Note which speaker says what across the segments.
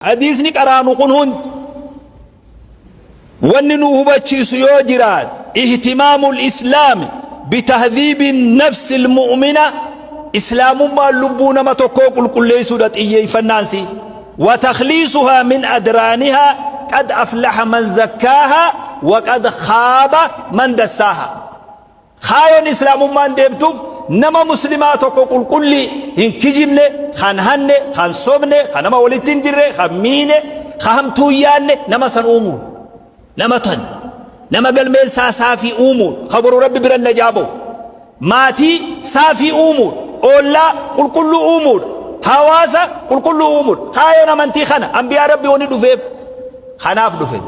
Speaker 1: Hadiisni qaraanu kun hundi wanni nu hubachiisu yoo jiraate, ihtimaamul islaami bitahdhiibi nafsi lmu'mina, islaamummaan lubbuu nama tokkoo qulqulleessuudha xiyyeeffannaan si, wa takhliisuhaa min adraanihaa, qad aflaha man zakkaahaa wa qad khaaba man dassaahaa. Kaayoon islaamummaan deemtuuf nama muslimaa tokko qulqullii, hin kijibne, kan hanne, kan sobne, kan nama walitti hin dirre, kan miine, kan hamtuu hin yaadne nama san uumuudha. Nama tan nama galmeen isaa saafii uumuudha. Ka boru Rabbi bira najaa bahu. Maatii saafii uumuudha. Oollaa qulqulluu uumuudha. Hawaasa qulqulluu uumuudha. Kaayoon amantii kana anbiyaa Rabbi wani dhufeef kanaaf dhufe.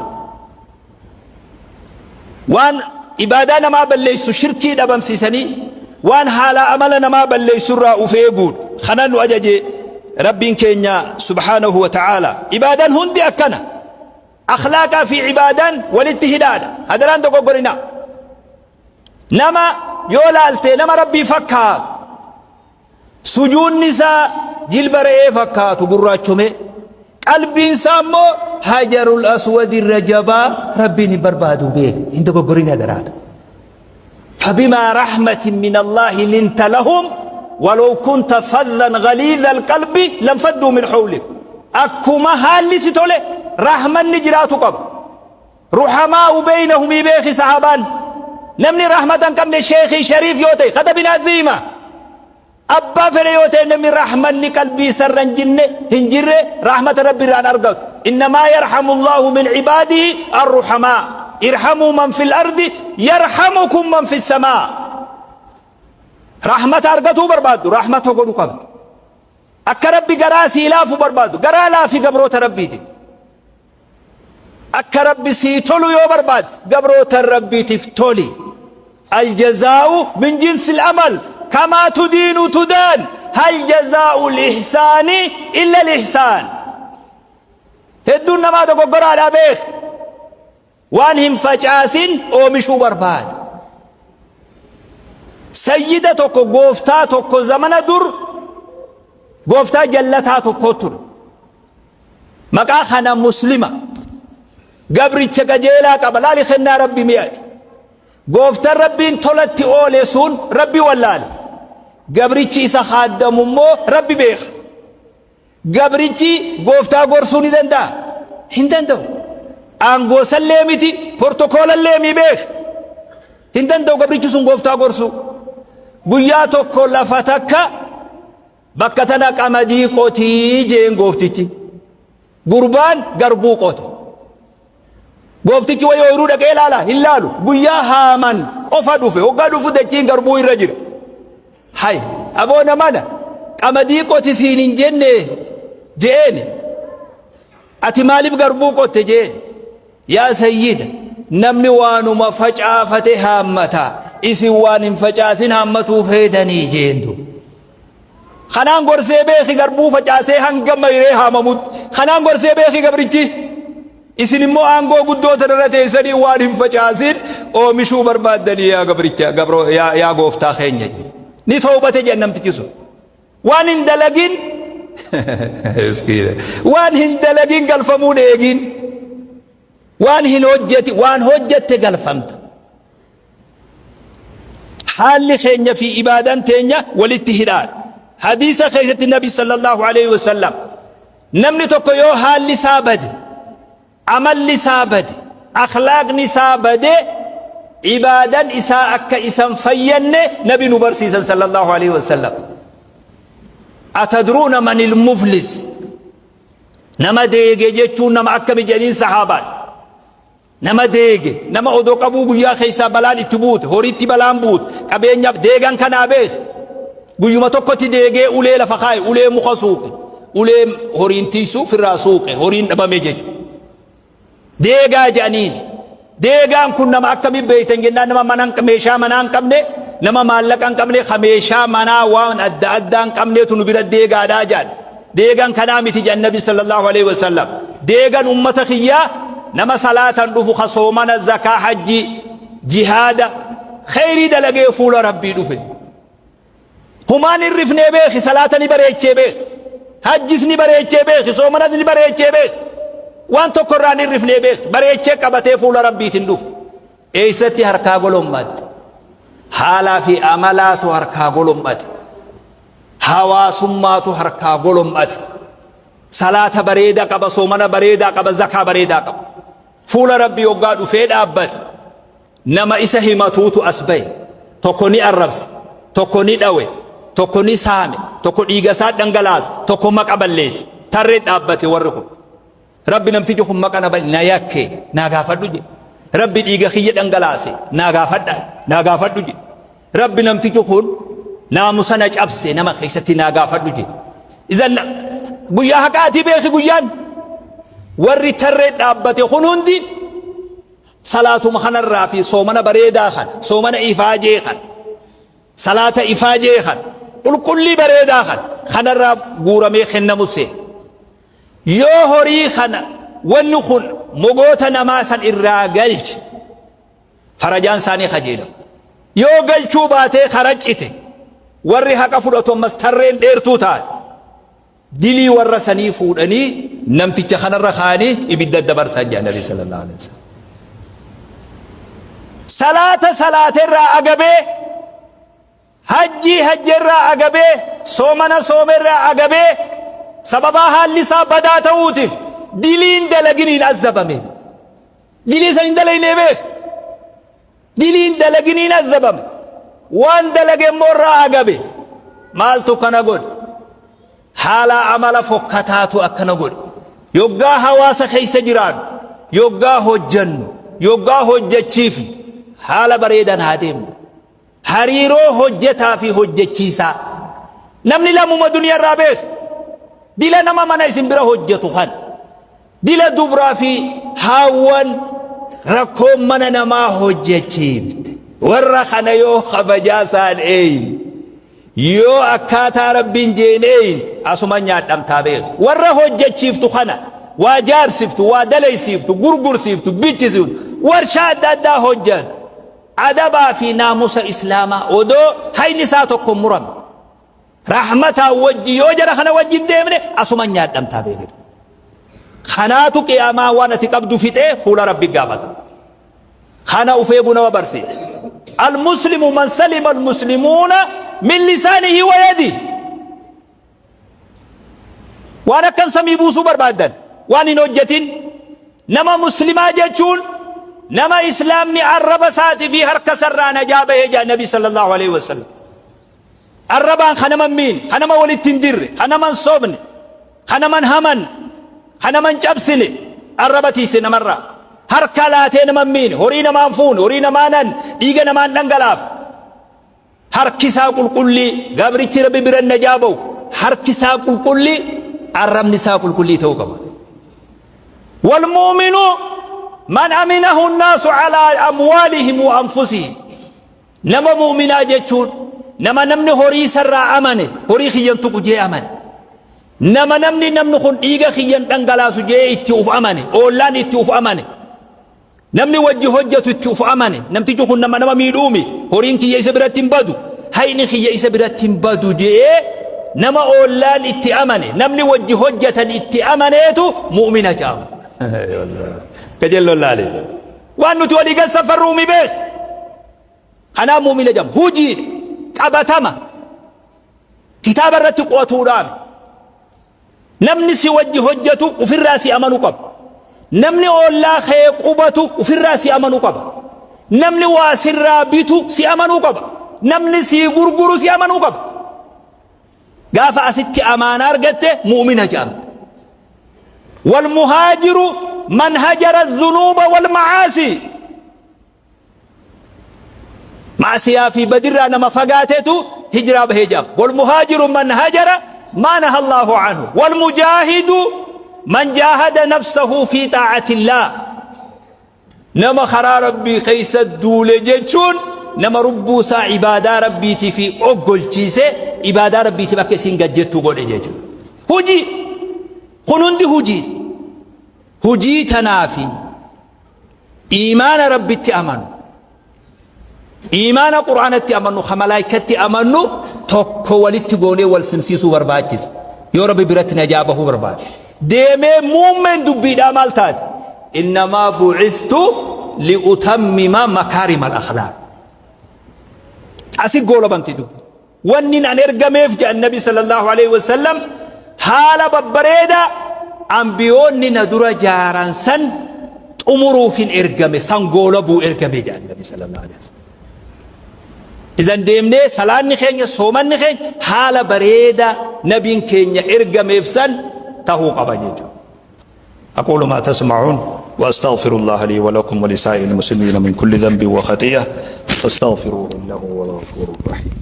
Speaker 1: Waan ibaadaa namaa balleessu shirkii dhabamsiisanii, waan haalaa amala namaa balleessu irraa uf eeguudha. Kana nu ajaje Rabbiin keenya subhaanahu wa ta'aala. Ibaadaan hundi akkana. Akhlaaqaa fi ibaadaan walitti hidhaadha. Hadaraan dogoggorinaa. Nama yoo laalte nama Rabbii fakkaatu, sujuunni isaa jilba re'ee fakkaatu gurraachomee, qalbiin isaa immoo hajarul aswad irra jabaa, Rabbiin hin barbaadu beek, hin dogoggorin hadaraata. فبما رحمة من الله لنت لهم ولو كنت فظا غليظ القلب لانفضوا من حولك. akkuma haalli si tole rahmanni jiraatu qaba. Ruhamaa'u beeynahumii beeki sahaabaan. Namni rahmata hin qabne sheekii shariif yoo ta'e katabin aziima. Abbaa fedhe yoo ta'e namni rahmanni qalbii isarra hin jinne hin jirre rahmata Rabbi irraa hin argatu. Innamaa yarhamu Allahu min ibaadihi arruhamaa. Irhamuu man fil ardi yarhamukum man fis samaa. Rahmata argatuu barbaaddu rahmata godhu qabdu. Akka Rabbi garaa sii laafu barbaaddu garaa laafi gabroota Rabbiitiif. Akka Rabbi sii tolu yoo barbaadde gabroota Rabbiitiif toli. Aljazaa'u min jinsil amal, kamaa tudiinu tudaan, hal jazaa'u lihsaani illa lihsaan. Hedduun namaa dogoggoraadhaa beek. Waan hin facaasin oomishuu barbaada. Sayyida tokko, gooftaa tokko, zamana dur gooftaa jallataa tokko ture. Maqaa kana Muslima. Gabricha qajeelaa qaba. Laali kennaa Rabbi mi'aati. Gooftaan Rabbiin tolatti oole sun Rabbi wallaale. Gabrichi isa kaaddamu immoo Rabbi beeka. Gabrichi gooftaa gorsuu ni danda'a? Hin danda'u. Aangoosallee miti, portokoolallee mi beeka. Hin danda'u gabrichi sun gooftaa gorsuu. Guyyaa tokko lafa takka bakka tana qamadii qotii jeen gooftichi. Gurbaan garbuu qote. Gooftichi wayii ooyiruu dhaqee ilaala? Hin laalu. Guyyaa haaman qofa dhufe. Hoggaa dhufu dachiin garbuu irra jira. Hay aboo namana, qamadii qoti siin hin jenne je'een. Ati maaliif garbuu qotte jeen. Yaa sayyida, namni waanuma facaafate haammata. Isin waan hin facaasin haammatuu feetanii jeen. Kanaan gorsee beeki, garbuu facaasee hanga mayree haamamutti. Kanaan gorsee beeki gabrichi. Isin immoo aangoo guddoo tanarra teessanii waan hin facaasin oomishuu barbaaddanii yaa gabricha gabroo yaa, yaa gooftaa keenya jedhe. Ni toobate jedhan namtichi sun. Waan hin dalagin miskiina. Waan hin dalagin galfamuun eegin. Waan hin hojjeti waan hojjette galfamta. Haalli keenya fi ibaadaan teenya walitti hidhaadha. Hadiisa keessatti Nabi sallallahu alaihi wasallam namni tokko yoo haalli isaa bade, amalli isaa bade, akhlaaqni isaa bade, ibaadan isaa akka isan fayyanne Nabi nu barsiisan sallallahu alaihi wasallam. Atadruuna manil muflis? Nama deege jechuun nama akkami jedhaniin sahaabaan. Nama deege, nama odoo qabuu guyyaa keessaa balaan itti buute, horiitti balaan buute, qabeenyaaf deegan kanaa beek. Guyyuma tokkotti deegee ulee lafa kaa'e, ulee muka suuqe, ulee horiin tiisu firraa suuqe, horiin dhabame jechuudha. Deegaa jedhaniin. Deegaan kun nama akkamii beektan jennaan, nama mana meeshaa manaa hin qabne, nama maallaqa hin qabne, ka meeshaa manaa waan adda addaa hin qabneetu nu bira deegaadhaa jedhan. Deegan kanaa miti jedhan Nabi sallallahu alaihi wasallam. Deegan ummata kiyyaa nama salaatan dhufu, ka soomana, zakaa, hajjii, jihaada, kheyrii dalagee fuula Rabbii dhufe. Humaan hin rifnee beeki, salaata ni bareechee beeki. Hajjis ni bareechee beeki, soomanas ni bareechee beeki. Waan tokko irraa hin hirrifnee beeki. Bareechee qabatee fuula Rabbiitiin dhufe. Eessatti harkaa golommatte? Haalaa fi amalaatu harkaa golommate. Hawaasummaatu harkaa golommate. Salaata bareedaa qaba, soomana bareedaa qaba, zakaa bareedaa qaba. Fuula Rabbii hoggaa dhufee dhaabbate. Nama isa himatuutu as bahe. Tokko ni arrabse, tokko ni dhawe, tokko ni saame, tokko dhiiga isaa dhangalaase, tokko maqa balleesse. Tarree dhaabbate warri kun. Rabbi namtichi kun maqa na yakke naa gaafadhu jedhe. Rabbi dhiiga kiyya dhangalaase naa gaafadha naa gaafadhu jedhe. Rabbi namtichi kun naamusa na cabse nama keessatti naa gaafadhu jedhe. Izan guyyaa haqaatii beeki guyyaan warri tarree dhaabbate kun hundi salaatuma kanarraa fi soomana bareedaa kana soomana ifaajee kana salaata ifaajee kana qulqullii bareedaa kana kanarraa guuramee kennamu seena. Yoo horii kana wanni kun mogoota namaa san irraa galche farajaan isaanii kajeelama. Yoo galchuu baatee karaccite warri haqa fudhatu ammas tarreen dheertuu taate. Dilii warra sanii fuudhanii namticha kanarra kaa'anii ibidda dabarsan jedha Nabi sallallahu alaihi wasallam. Salaata salaaterraa agabee hajjii hajjerraa agabee soomana soomerraa agabee sababaa haalli isaa badaa ta'uutiif diliin dalaginiin azzabame. Dilii san hin dalagnee beek. Diliin dalaginiin azzabame. Waan dalage immoo irraa agabe. Maaltu kana godhe? Haala amala fokkataatu akkana godhe. Yoggaa hawaasa keessa jiraannu, yoggaa hojjannu, yoggaa hojjachiifnu haala bareedaan haa deemnu. Hariiroo hojjetaa fi hojjechiisaa. Namni lamuma duniyaa irraa beeku. Dila nama mana isin bira hojjetu kana. Dila dubraa fi haawwan rakkoon mana namaa hojjechiifte. Warra kana yoo kabajaa isaan eeyne, yoo akkaataa Rabbiin jeen eeyne, asuma nyaadhamtaa beeku. Warra hojjechiiftu kana waa jaarsiftu, waa dalaysiiftu, gurgursiiftu, bichisiiftu, warshaa adda addaa hojjetu. Adabaa fi naamusa Islaamaa odoo hayni isaa tokko hin muramne. Rahmataan wajji yoo jara kana wajji hin deemne asuma nyaadhamtaa beekitu. Kanaatu qiyaamaa waan ati qabdu fixee fuula Rabbi gaafata. Kana uf eeguu nama barsiisa. Al-muslimu man salima al-muslimuuna min lisaanihi wa yadihi. Waan akkam samii buusuu barbaaddan waan hin hojjetin. Nama muslimaa jechuun nama islaamni arraba isaatii fi harka isarraa najaa bahee jedha Nabi sallallahu alaihi wasallam. Arrabaan kan nama hin miine, kan nama walitti hin dirre, kan nama hin sobne, kan nama hin hamanne, kan nama hin cabsine, arraba tiise namarraa. Harka laatee nama hin miine, horii namaa hin fuune, horii namaa nan, dhiiga namaa hin dhangalaaf. Harki isaa qulqullii, gabrichi Rabbi bira najaa bahu, harki isaa qulqullii, arrabni isaa qulqullii ta'uu qaba. Walmu'minu man aminahu nnaasu alaa amwaalihim wa anfusihim. Nama mu'minaa jechuun nama namni horii isarraa amane, horii kiyyan tuqu jee amane. Nama namni namni kun dhiiga kiyyan dhangalaasu jee itti uf amane, oollaan itti uf amane. Namni wajji hojjatu itti uf amane, namtichi kun nama nama miidhuumi, horiin kiyya isa biratti hin badu, hayni kiyya isa biratti hin badu jee nama oollaan itti amane, namni wajji hojjatan itti amaneetu mu'mina jedhama. Qajeelloon laalee. Waan nuti walii gad safarruumi beek. Kanaaf mu'mina jedhama. Hujiidha. Qabatama. Kitaaba irratti qo'atuudhaan. Namni si wajji hojjetu ofirraa si amanu qaba. Namni ollaa kee qubatu ofirraa si amanu qaba. Namni waa sirraa bitu si amanuu qaba. Namni sii gurguru si amanuu qaba. Gaafa asitti amaanaa argatte mu'mina jedhamta. Wal muhaajiru man hajara zunuuba wal macaasii. Ma'asiyaa fi badirraa nama fagaatetu hijraa bahee jedhama. Wal muhaajiru man hajara maa naha Allaahu anhu. Wal mujaahidu man jaahada nafsahu fi xaa'atillaah. Nama karaa Rabbii keessa duule jechuun nama rubbuu isaa ibaadaa Rabbiitii fi oggolchiise ibaadaa Rabbiitiif akka isiin gad jettu godhe jechuudha. Hujii kun hundi hujii hujii tanaa fi Iimaana Rabbitti amanu, iimaana Qur'aanatti amannu, ka malaaykatti amannu tokko walitti goonee wal simsiisuu barbaachisa. Yoo Rabbi biratti najaa bahuu barbaade. Deemee muummeen dubbiidhaa maal taate? Innamaa bu'ithtu li'utammima makaarima al-akhlaaq. Asi goolabamti dubbi. Wanni an ergameef jedhan Nabi sallallahu alaihi wasallam haala babbareedaa ambiyoonni na dura jaaran san xumuruuf hin ergame, san goolabuu ergame jedhan Nabi sallallahu alaihi wasallam. Idan deemnee salaanni keenya, soomanni keenya haala bareedaa nabiin keenya ergameef san tahuu qaba jechuudha. أقول ما تسمعون وأستغفر الله لي ولكم ولسائر المسلمين من كل ذنب وخطيئة فاستغفروه إنه هو الغفور الرحيم.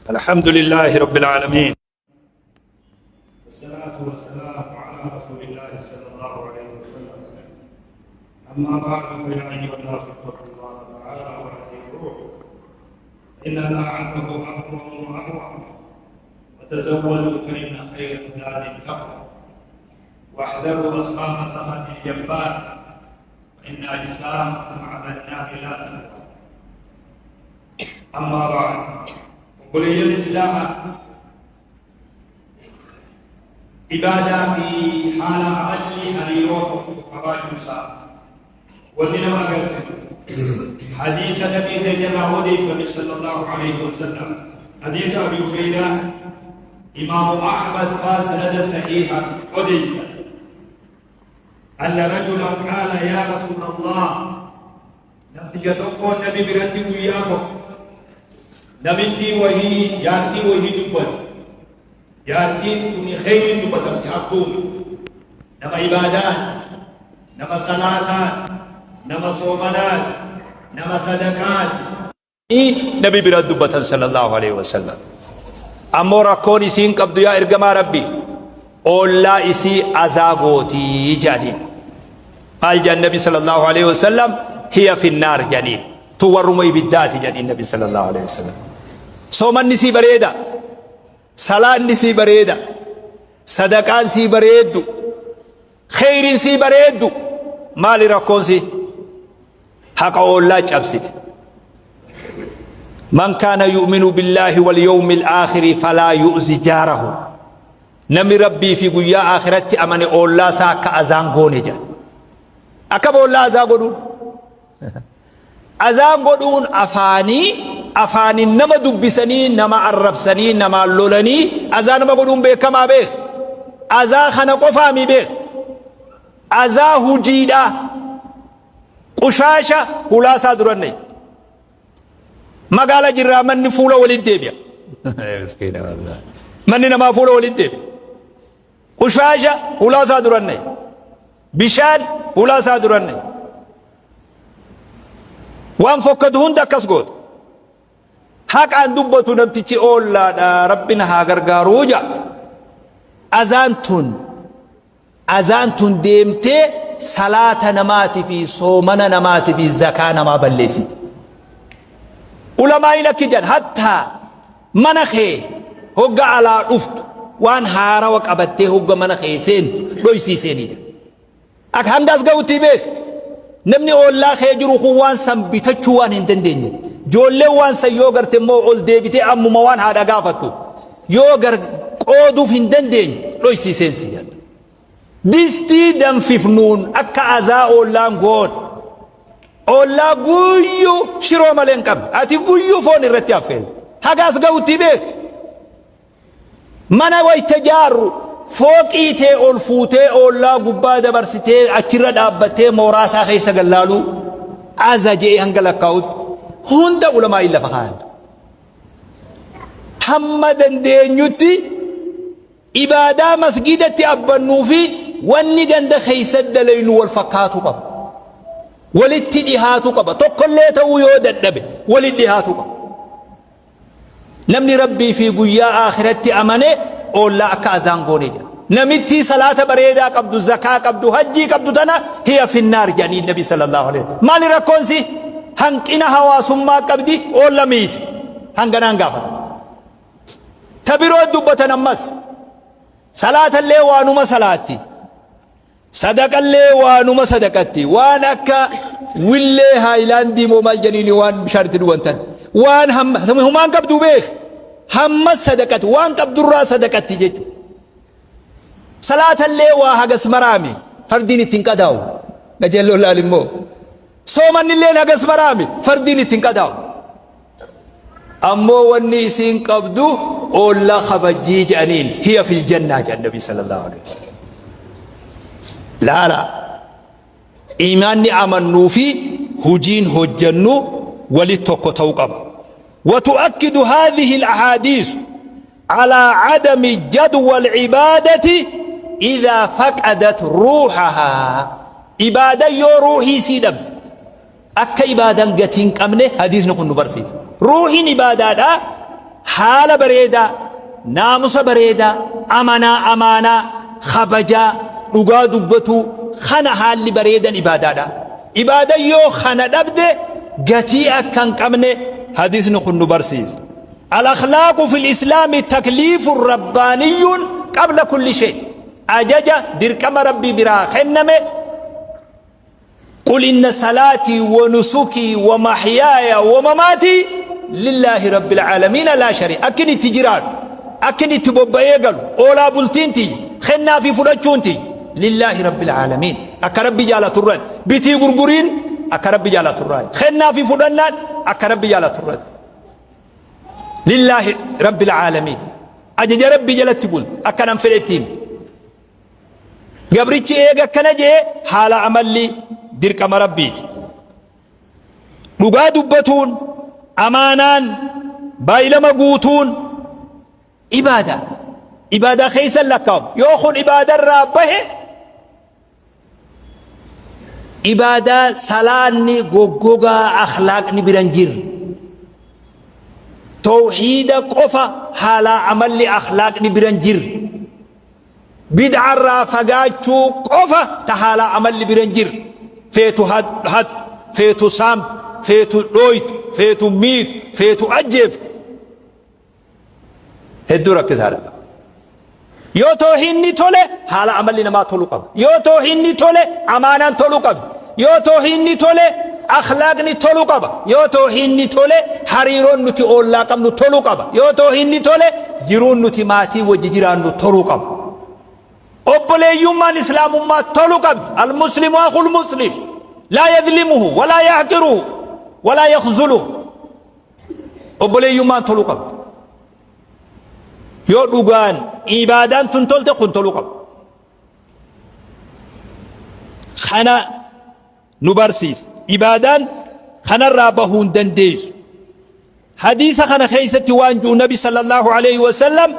Speaker 1: الحمد لله رب العالمين، والصلاة والسلام على رسول الله صلى الله عليه وسلم. أما بعد، فيا أيها الناس اتقوا الله تعالى وأطيعوه، إن طاعته أكرم وأروع. وتزودوا فإن خير الزاد التقوى. واحذروا أصحاب سخط الجبار، فإن أجسامكم على النار لا تنقص. أما بعد، obboleeyyan Islaamaa, ibaadaa fi haala amalli hariiroo tokko qabaachuu isaa wanni nama agarsiisu hadiisa Nabii keenya irraa odeeffame sallallahu alaihi wasallam, hadiisa Abi Hureyraa Imaamu Ahmad faa sanada sahiihan odeessa. أن رجلا قال يا رسول الله, namticha tokkoon Nabi biratti guyyaa tokko namittii wahii, jaartii wahii dubbate. Jaartiin tuni kheyriin dubbatamte, hattuun nama ibaadaan, nama salaataan, nama soomanaan, nama sadaqaati. Nabi bira dubbatan sallallahu alaihi wasallam. Ammoo rakkoon isiin qabdu, yaa ergamaa Rabbi, oollaa isii azaa gootii jedhaniin. Maal jedhan Nabi sallallahu alaihi wasallam? Hiya finnaar jedhaniin. Tu warruma ibiddaati jedhaniin Nabi sallallahu alaihi wasallam. Soomanni sii bareeda, salaanni sii bareeda, sadaqaan sii bareeddu, kheyriin sii bareeddu, maali rakkoon sii? Haqa oollaa cabsite. من كان يؤمن بالله واليوم الآخر فلا يؤذي جاره. Namni Rabbii fi guyyaa aakiratti amane oollaa isaa akka azaan goone jedha. Akkam oollaa azaa godhuun? Azaan godhuun afaanii, afaaniin nama dubbisanii, nama arrabsanii, namaan lolanii azaa nama godhuun beekamaa beek. Azaa kana qofaami beek. Azaa hujiidhaa. Qushaasha hulaasaa duranne. Magaala jirraa manni fuula walitti deebi'a. Manni namaa fuula walitti deebi'a. Qushaasha hulaasaa duranne. Bishaan hulaasaa duranne. Waan fokkatu hunda akkas goota. Haqaan dubbatu namtichi oollaadha, Rabbin haa gargaaruu jedha. Azaan tun, azaan tun deemtee salaata namaatii fi soomana namaatii fi zakaa namaa balleessiti. Ulamaa'iin akki jedhan, hattaa mana kee hogga alaa dhuftu waan haarawa qabattee hogga mana kee seentu dhoysii seenii jedha. Akka hanga as ga'utti beek. Namni oollaa kee jiru kun waan san bitachuu waan hin dandeenye. Ijoolleen waan san yoo garte immoo ol deebitee ammuma waan haadha gaafattu. Yoo gar qooduuf hin dandeenye dhoysii seensi jedha. Distii danfifnuun akka azaa oollaan goon. Oollaa guyyuu shiroo malee hin qabne. Ati guyyuu foon irratti affeelte. Haga as ga'utti beek. Mana wayta jaarru fooqii tee ol fuutee oollaa gubbaa dabarsitee achirra dhaabbattee mooraa isaa keessa gallaaluu aza je'ee hanga lakkaa'utti hunda ulamaa'iin lafa kaayantu. Hamma dandeenyutti ibaadaa masgidatti abbannuu fi wanni ganda keessa dalaynu wal fakkaatu qaba. Walitti dhihaatu qaba. Tokkollee ta'uu yoo dadhabe walitti dhihaatu qaba. Namni Rabbii fi guyyaa aakiratti amane oollaa akka azaan goone jedha. Namittii salaata bareedaa qabdu, zakaa qabdu, hajjii qabdu tana hiya finnaar jedhanii Nabi sallallahu alaihi wasallam. Maali rakkoonsi? Hanqina hawaasummaa qabdi, oolla miiti. Hanganaan gaafata. Ta biroo dubbatan ammas salaatallee waanuma salaatti. Sadaqallee waanuma sadaqatti. Waan akka Willee haayilaandii moo maal janiini waan bishaan itti dhugan tan. Waan hamma humaan qabdu beek. Hamma sadaqati waan qabdurraa sadaqatti jechuudha. Salaatallee waa hagas maraame fardiin ittiin qadaa'u. Qajeelloo laal immoo. Soomannilleen hagas maraame fardiin ittiin qadaa'u. Ammoo wanni isiin qabdu oollaa kabajjii jedhaniin hiya fil jannaa jedhan Nabi sallallahu alaihi wasallam. Laala iimaanni amannuu fi hujiin hojjannu wali tokko ta'uu qaba. وتؤكد هذه الأحاديث على عدم جدوى العبادة إذا فقدت روحها. عبادة يو روحي سيدبت Akka ibaadaan gatii hin qabne hadiisni kun nu barsiisa. Ruuhiin ibaadaadhaa haala bareedaa, naamusa bareedaa, amanaa amaanaa, kabajaa, dhugaa dubbatuu kana haalli bareedan ibaadaadha. Ibaadan yoo kana dhabde gatii akka hin qabne hadiisni kun nu barsiisa. Al-akhlaaqu fil islaami takliifun rabbaaniyyuun qabla kulli shay. Ajaja dirqama Rabbii biraa kenname. Qul inna salaatii wa nusukii wa mahyaaya wa mamaatii lillaahi rabbil aalamiina laa shari akkin itti jiraadhu akkin itti bobba'ee galu oolaa bultiin tiyya kennaa fi fudhachuun tiyya lillaahi rabbil aalamiin akka rabbi jaalatu irratti bitii gurguriin akka rabbi jaalatu irratti kennaa fi fudhannaan akka rabbi jaalatu irratti lillaahi rabbil aalamiin ajaja rabbii jalatti bulti akka nan fedhetti himi. Gabrichi eega akkana jee haala amalli dirqama Rabbiiti. Dhugaa dubbatuun, amaanaan, baay'ilama guutuun ibaadaa. Ibaadaa keessa lakkaa'u. Yoo kun ibaadarraa bahe ibaadaa salaanni goggogaa akhlaaqni bira hin jirre. Tawhiida qofa haalaa amalli akhlaaqni bira hin jirre. Bid'arraa fagaachuu qofa ta haalaa amalli bira hin jirre. Feetu hattu, feetu saamtu, feetu dhooytu, feetu miitu, feetu ajjeeftu. Hedduu rakkisaadha ta'a. Yoo toohiinni tole haala amalli namaa tolu qaba. Yoo toohiinni tole amaanaan tolu qabdi. Yoo toohiinni tole akhlaaqni tolu qaba. Yoo toohiinni tole hariiroon nuti oollaa qabnu tolu qaba. Yoo toohiinni tole jiruun nuti maatii wajji jiraannu toluu qaba. Obboleeyyummaan islaamummaa tolu qabdi. Al-muslimu akhul muslim. Laa yadlimuhu walaa yahqiruhu walaa yakhzuluhu. Obboleeyyummaan toluu qabdi. Yoo dhugaan ibaadaan tun tolte kun toluu qaba. Kana nu barsiisa. Ibaadaan kanarraa bahuu hin dandeessu. Hadiisa kana keessatti waan jiru Nabi sallallahu alaihi wasallam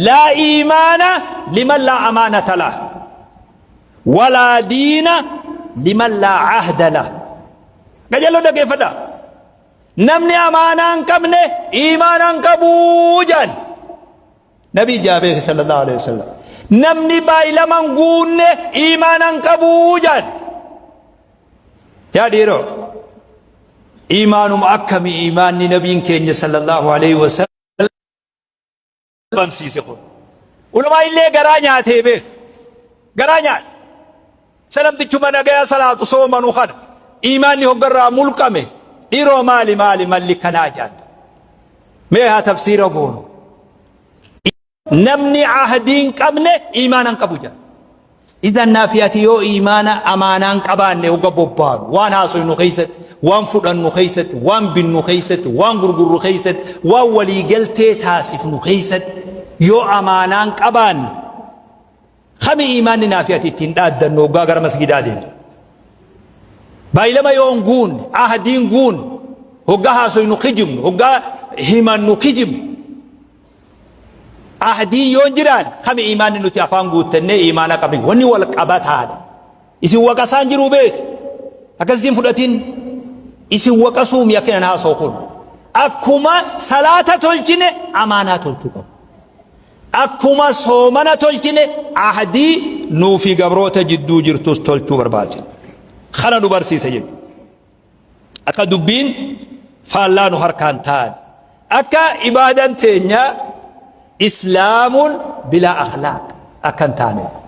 Speaker 1: laa iimaana liman laa amaanata lah walaa diina liman laa ahda lah. Qajeeloo dhaggeeffadhaa. Namni amaanaa hin qabne iimaana hin qabu jedhan. Nabii jaabeef sallallahu alaihi wasallam. Namni baay'ilama hin guunne iimaana hin qabu jedhan. Yaa dhiiroo iimaanuma akkamii iimaanni nabiin keenya sallallahu alaihi wasallam dhabamsiise kun. Ulamaa illee garaa nyaatee beek. Garaa nyaate. Salamtichuma nagaya salaatu soomanu kana. Iimaanni hoggarraa mulqame. Dhiiroo maali maali malli kanaa jaadda. Mee haa tafsiira goonu. Namni ahdii hin qabne iimaana hin qabu jedha. Idan naafi ati yoo iimaana amaanaa hin qabaanne hogga bobbaanu waan haasoynu keessatti, waan fudhannu keessatti, waan binnu keessatti, waan gurgurru keessatti, waan waliigaltee taasifnu keessatti yoo amaanaa hin qabaanne kami iimaanni naafi ati ittiin dhaaddannu hoggaa gara masgidaa deemne. Baay'ilama yoo hin guunne, ahdii hin guunne, hoggaa haasoynu kijibnu, hoggaa himannu kijibnu. Ahdiin yoo hin jiraan kami iimaanni nuti afaan guuttannee iimaana qabne wanni wal qabataadha. Isin waqasaan jiruu beek akkasitti hin fudhatin isin waqasuumi akka nan haasoo kun. Akkuma salaata tolchine amaanaa tolchuu qabna. Akkuma soomana tolchine ahdii nuufi gabroota jidduu jirtus tolchuu barbaachisa. Kana nu barsiisa jechuudha. Akka dubbiin faallaa nu harkaan taane. Akka ibaadan teenya islaamuun bilaa akhlaaq akka hin taanedha.